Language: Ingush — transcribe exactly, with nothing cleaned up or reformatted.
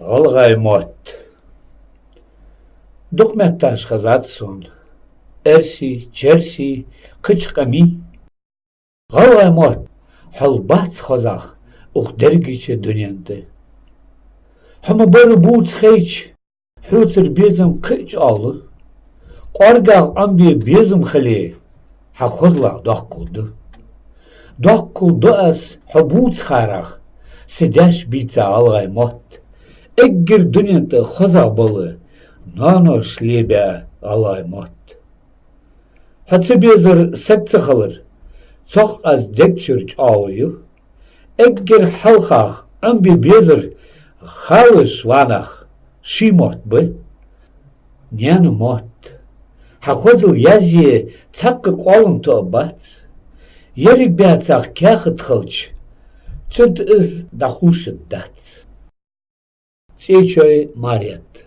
ГӀалгӀай мотт. Дукха метташ хезад сона: эрсий, черсий, кхыча къамий. ГӀалгӀай мотт, хьол бац хозагӀа укх дерригача дунен тӀа. Хьо ма барра бувца хайча, хьоцара безам кхы а чӀоагӀлу. КъоргагӀа Ӏомабе безам хиле, хьа хозалах доккхал ду. Доккхал ду аз хьо бувцарах, са даьша бийца гӀалгӀай мотт. Эггара дунен тӀа хозагӀа бола ноаноша лебаь гӀалгӀай мотт. Хьо ца безар саг ца хилар, цох аз дег чура чӀоагӀо ю. Эггара хьалхагӀа Ӏомабе безар халаш ва нах, ший мотт ба. Наьна мотт. Хьа хозал язъе цхьаккха къоалам тоъабац. Ерриг баьцах каьхат хилча, цунна тӀа из дӀаховшаргдац. ЦӀечой Марет.